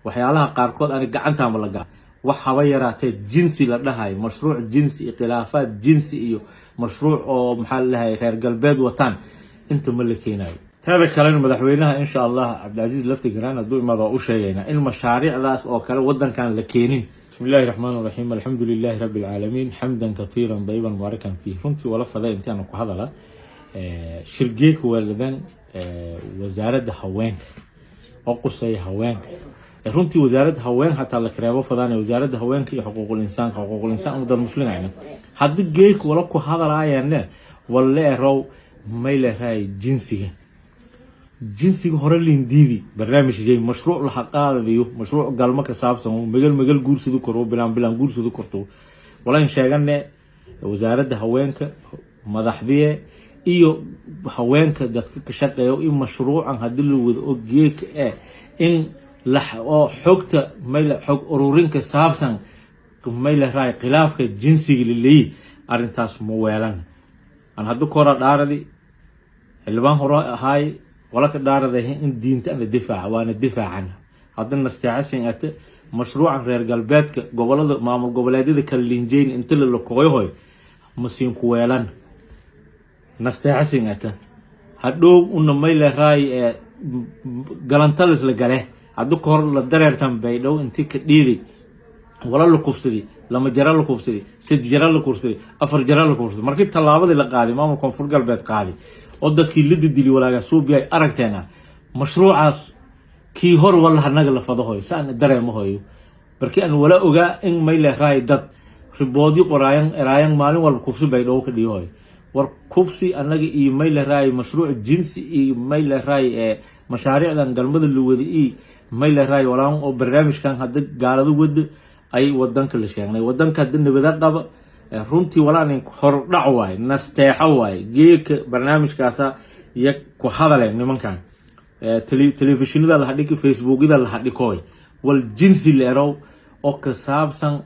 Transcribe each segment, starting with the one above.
Waxyaalaha qaarkood ani gacantaama la gala. Wax haba yaraatee jinsi la dhahayo, mashruuc jinsi iyo khilaafaad jinsi iyo mashruuc oo, maxaa la dhahay, reer galbeed wataan inta ma la keenayo. Teeda kalena, madaxweynaha, insha Allah, Cabdilcasiis Laftigaraan hadduu imaado waa u sheegaynaa in mashaariicdaas oo kale wadankan la keenin. بسم الله الرحمن الرحيم، الحمد لله رب العالمين، حمدا كثيرا طيبا مباركا فيه. Runtii wala faday intaanu ku hadala shirgeeka waaladan wasaaradda haweenka oo quseeya haweenka. Runtii wasaaradda haween hataa la kareebo fadaan, wasaaradda haweenka iyo xuquuqul insaanka, xuquuqul insaan dad muslimayna haddii geek wala ku hadalaayane walla erow may leedahay jinsiga. Jinsiga hore lindiidi barnaamij jay mashruuc la qaadadiyo, mashruuc galmo ka saabsan, magal magal guursadu koro, bilaan bilaan guursadu korto. Walaan sheegane wasaaradda haweenka madaxdiye iyo haweenka dadka ka shaqeeyo in mashruucan haddii la wada og geeka eh in la oo xogta mayla xog ururinka saabsan, may leedahay, khilaafka jinsiga laleeyi, arrintaas ma weelan. Aan hadda kora dhaaradi, xildhibaan hore ahaay, wala ka dhaaradahay in diinta ana difaaca, waana difaacan. Hadda nasteexasin ate mashruucan reer galbeedka gobolada maamul goboleedyada kala liinjeyn inta la lakoyohoy masiinku weelan. Nasteexasin ate hadhow una may leeraay ee galantalis la gale. Hadda kahor la dareertan Baydhow intii ka dhiiday wala la kufsaday, lama jara la kufsaday, sad jara la kufsaday, afar jara la kufsaday. Markii tallaabadii la qaaday, maamul Koonfur Galbeed qaaday oo dadkii la didili walaagaa suubiyay aragteena, mashruucaas kii hor walla hanaga la fadahoyo saan dareemahoyo. Markii aan wala ogaa in may leeraay dad riboodyo qoraayan eraayan maalin walba kufsi Baydhabo ka dhiihoyo. War kufsi annaga iyo, may leeraay, mashruuc jinsi iyo, may leeraay, ee mashaariicdan galmada la wada iyo, may leeraay, walaan oo barnaamijkan hadda gaalada wada ay wadanka la sheegnay, wadanka hadda nabada qaba. Runtii walaan hordhac waaye, nasteexo waaye. Geeka barnaamijkaasa iyo ku hadaleen nimankan, telefishinada la hadhiki, Facebookyada la hadhikoy, wal jinsi leerow oo ka saabsan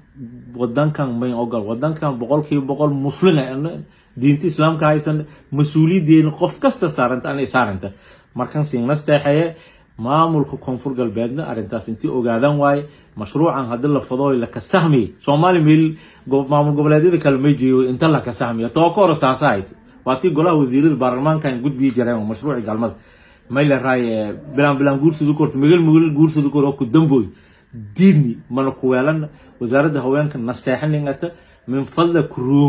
wadankan mayn ogol. Wadankan 100% muslina, diinta Islaamka haysan, mas-uuliyadeena qof kasta saaranta, anay saaranta. Markan siin nasteexeeye maamulka Koonfur Galbeedna arrintaas intii ogaadaan waaye. Mashruucan haddii la fadooy laka sahmiy Soomaali meel maamul goboleedyada kale may jeeyo inta laka sahmiyo. Too ka hore saasahayd, waa tii golaha wasiirada baarlamaankan gudbiyi jireen mashruuci galmada, may la raay bilaan bilaan guursadu korto, magal magal guursadu kor oo ku damboy diidni mana ku weelana. Wasaaradda haweenka nasteexaningata min fadla kuruuga.